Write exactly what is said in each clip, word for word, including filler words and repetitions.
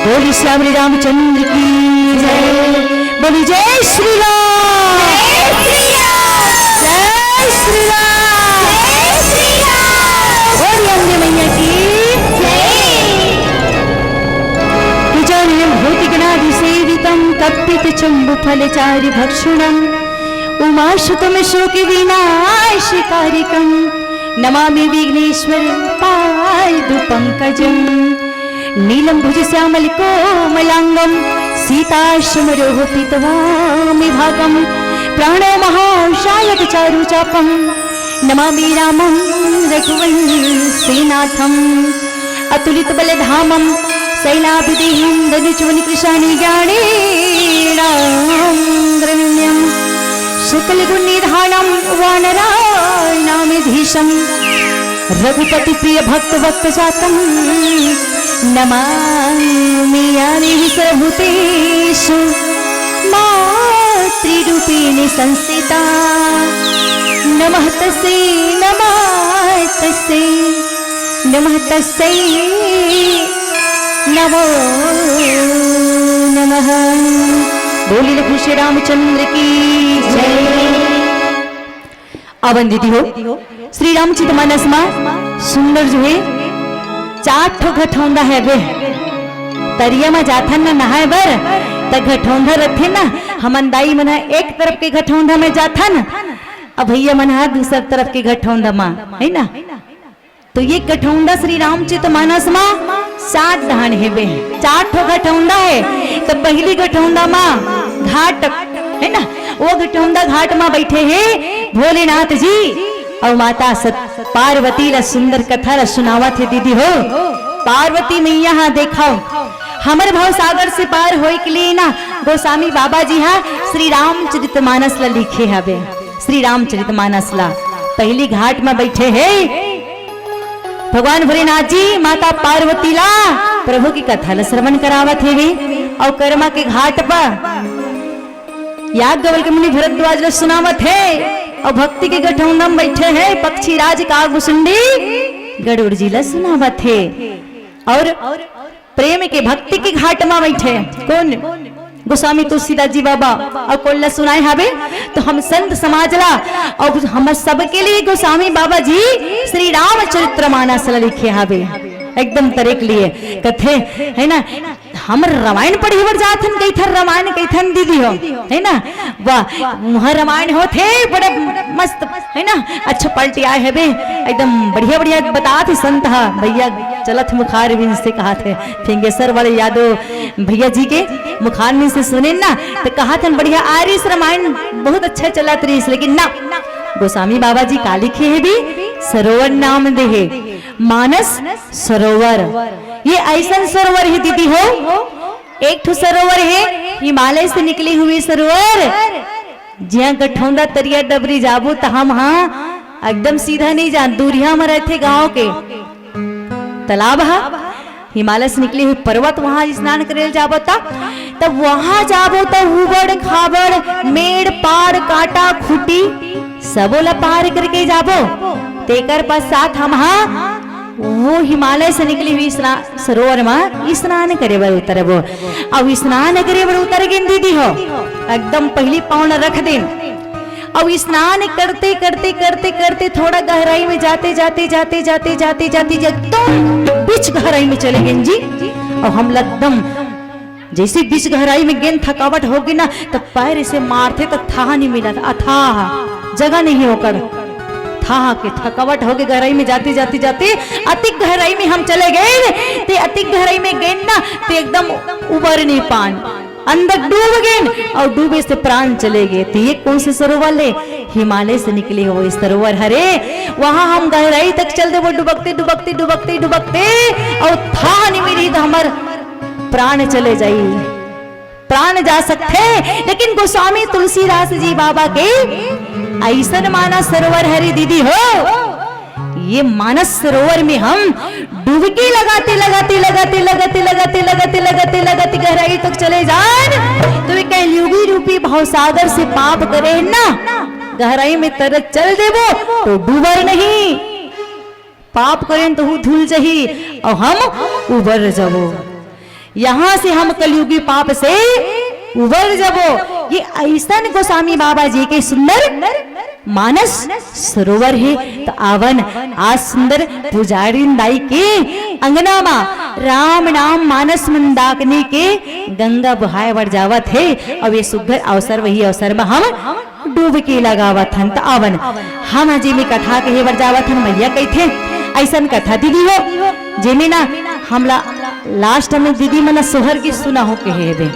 बोली श्याम रामचंद्र की जय। बोली जय श्री राम। जय श्री राम। जय श्री राम। जय श्री राम। बोली अम्बे मैया की जय। भुजगशयनं भूतगणादिसेवितं कपित्थजम्बूफलचारुभक्षणम् उमासुतं शोकविनाशकारकं नमामि विघ्नेश्वर पादपंकजम्। नीलंभुज श्यामल कोमलांगं सीतासमरोह पीतवाम भागं प्राणो महाशायक चारु चापं नमामि रामं रघुवंशीनाथम्। अतुलित बल धामं सैलाभ देहं दनुज वनकृशानि ग्राणेनां ग्रगण्यं सकल गुण निधानं वानराणामेधीशं रघुपति प्रिय भक्त वत्स जातं नमामि यानि विश्वभूतेषु मातृरूपिणी संस्थिता। नमः तस्यै, नमः तस्यै, नमः तस्यै, नमो नमः। बोली लखु श्री रामचंद्र की जय। अवन दीदी हो, श्री रामचरित मानस मा सुंदर जो है चार ठो घटौंदा है बे। तरिया मा जाथन ना नहाए बर, त घटौंदा रथे ना, हमन दाई मन ह एक तरफ के घटौंदा में जाथन, अब भैया मन ह दूसर तरफ के घटौंदा मा, है ना? तो ये घटौंदा श्री रामचरित मानस मा सात डहान हेबे, चार ठो घटौंदा है। तो पहली घटौंदा मा घाट है ना, वो घटौंदा घाट मा बैठे हे भोलेनाथ जी और माता सत पार्वती ला सुंदर कथा ला सुनावत हे दीदी हो। पार्वती मैया हा देखो, हमर भव सागर से पार होए के लिए ना गोस्वामी बाबा जी हा श्री रामचरित मानस ला लिखे हवे। श्री रामचरित मानस ला पहली घाट मा बैठे हे भगवान भोलेनाथ जी माता पार्वती ला प्रभु की कथा ला श्रवण करावत हेवे। और कर्मा के घाट पर याज्ञवल्क्य मुनि भरद्वाज ला सुनावत हे और भक्ति के घटौंदा में बैठे हे पक्षीराज काग भुसुंडी गरुड़ जी ला सुनावत हे। और प्रेम के भक्ति के घाट मा बैठे कोन? गोस्वामी तुलसीदास जी बाबा। और कोन ला सुनाए हावे? तो हम संत समाज ला और हम सबके लिए गोस्वामी बाबा जी श्री रामचरित मानस ला लिखे हावे। एकदम तरे के लिए कथे, है ना? हम रामायण पढ़े बर जाथन, कइथन रामायण, कइथन दीदी हो, है ना? वाह, वहाँ रामायण होथे, बड़ा मस्त, है ना? अच्छा पलटी आए हवे, एकदम बढ़िया बढ़िया बतात हे संत हा। भैया चलत मुखार बिन से कहाथे, फिंगेश्वर वाले यादव भैया जी के मुखार बिन से सुने ना, तो कहाथन बढ़िया आरिस रामायण, बहुत अच्छा चलत रहिस, लेकिन ना, गोस्वामी बाबा जी का लिखे हे भी सरोवर नाम दे हे, मानस सरोवर। ये ऐसन सरोवर हे दीदी हो, एक ठो सरोवर हे हिमालय से निकली हुई सरोवर, जिहाँ गठौंदा तरिया डबरी जाबो त हम हा एकदम सीधा नहीं जान, दूरिया में रहथे गांव के तालाब हा, हिमालय से निकली हुई पर्वत, वहां स्नान करे ल जाबो त, तब वहां जाबो त उबड़ खाबड़ मेड़ पाड़ काटा खुटी सबो ला पार करके जाबो। तेकर पश्चात हम हा वो हिमालय से निकली हुई स्ना-, सरोवर मा स्नान करे बर उतरबो। अब स्नान करे बर उतर गेन दीदी हो, एकदम पहली पाँव ला रख देन। अब स्नान करते करते करते करते थोड़ा गहराई में जाते जाते जाते जाते जाते जाते एकदम बीच गहराई में चले गेन जी। और हम ला एकदम जैसे बीच गहराई में गेन थकावट होगे ना, तो पैर से मारथे तो थाह नहीं मिला, अथाह जगह नहीं ओकर, थाह के थकावट होगे गहराई में जाते जाते जाते अतिक गहराई में हम चले गेन। ते अतिक गहराई में गेन ना, ते एकदम उबर नहीं पान, अंदर डूब गेन और डूबे से प्राण चले गे। तो ये कौन से सरोवर ले? हिमालय से निकले हुए सरोवर हरे। वहां हम गहराई तक चल देबो, डुबकते डुबकते डुबकते डुबकते और थाह नहीं मिली तो हमर प्राण चले जाई, प्राण जा सकथे। लेकिन गोस्वामी तुलसीदास जी बाबा के ऐसन मानस सरोवर हरे दीदी हो, ये मानस सरोवर में हम डुबकी लगाते लगाते लगाते लगाते लगाते लगाते लगाते लगाते गहराई तक चले जान, तो ये कलयुगी रूपी भवसागर से पाप करे ना, गहराई में तरत चल देबो तो डूबर नहीं, पाप करेन तो हु धुल जही और हम उबर जाबो। यहाँ से हम कलयुगी पाप से उबर जबो। ये अइसन गोस्वामी बाबा जी के सुंदर मानस सरोवर हे। त आवन, आज सुंदर पुजारिन दाई के अंगना मा राम नाम मानस मंदाकिनी के गंगा बोहाय बर जावत हे। अउ ये सुघर अवसर, वही अवसर मा हम डुबकी लगावत हन। त आवन, हम जेमे कथा कहे बर जावत हन, मइया कहिथे, अइसन कथा दीदी हो, जेमे ना हमला last में दीदी मन सोहर गीत सुना हो कहे हेबे।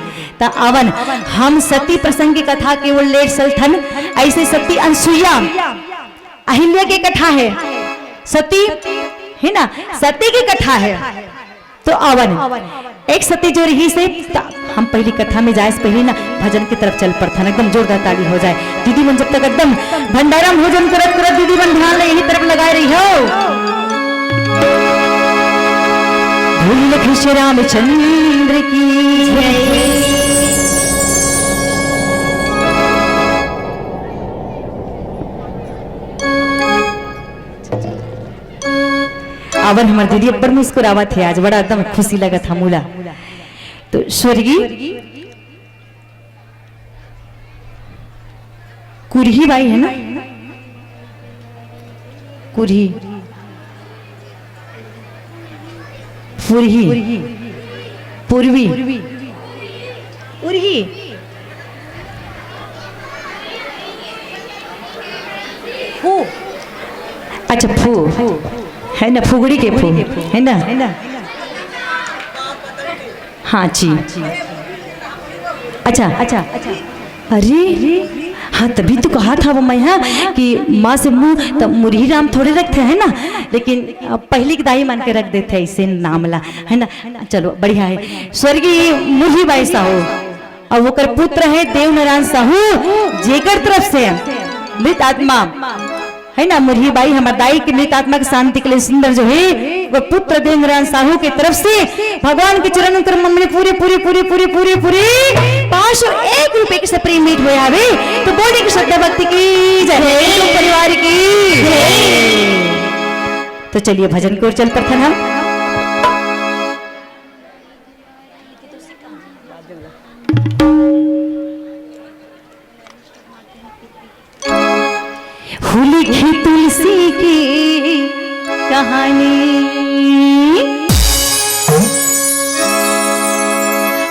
त आवन, हम सती प्रसंग के कथा के ओर लेट चलथन। अइसे सती अनसुईया अहिल्या के कथा हे, सती, हे ना, सती के कथा हे। त आवन, एक सती जो रहिस हे, त हम पहिली कथा में जाए से पहिली ना भजन के तरफ चल पड़थन। एकदम जोरदार ताली हो जाए। दीदी मन जब तक एकदम भंडारा में भोजन करत करत दीदी मन ध्यान ला यही तरफ लगाए रहिहू। बोल लखन श्री रामचंद्र की जय। आवन, हमर दीदी अब्बड़ मुस्कुरावत हे आज, बड़ा एकदम खुशी लगत हे मोला। त स्वर्गीय कुरही बाई हे ना, कुरही, पुरही, पूर्वी, उरही, फू, अच्छा, फू, हे ना, फुगड़ी के फू, हे ना? हाँ जी। अच्छा, अच्छा, अच्छा। अरे, हाँ, तभी तो कहा था वो मैं, हाँ, कि माँ से मुँह त मुरही राम थोड़े रखथे, हे ना? लेकिन, अ, पहिली के दाई मन के रख देथे अइसे नाम ला, हे ना? चलो, बढ़िया हे। स्वर्गीय मुरही बाई साहू, अउ ओकर पुत्र हे देवनारायण साहू, जेकर तरफ से मृत आत्मा हे ना, मुरही बाई, हमर दाई के मृत आत्मा के शांति के लिए सुंदर जो हे, वो पुत्र देवनारायण साहू के तरफ से भगवान के चरण उतर मन में पूरे, पूरे, पूरे, पूरे, पूरे, पूरे पाँच सौ एक रुपए के सप्री मीट होय हावे। त बोले कि श्रद्धा भक्ति की जय, कुटुंब परिवार की जय। त चलिए भजन की ओर चल पड़थन हम। हूँ लिखी तुलसी की कहानी,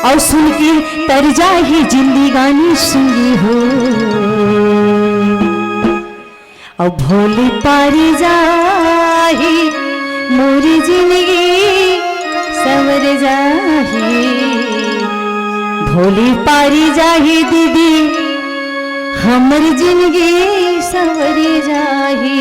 अउ सुन के तर जाही जिंदगानी सुंगी हो। अउ भोली पारी जाही मोरी जिंदगी संवर जाही, भोली पारी जाही दीदी, हमर जिंदगी संवरी जाही।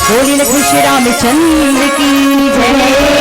बोली लक्ष्मी श्री रामचंद्र की जय।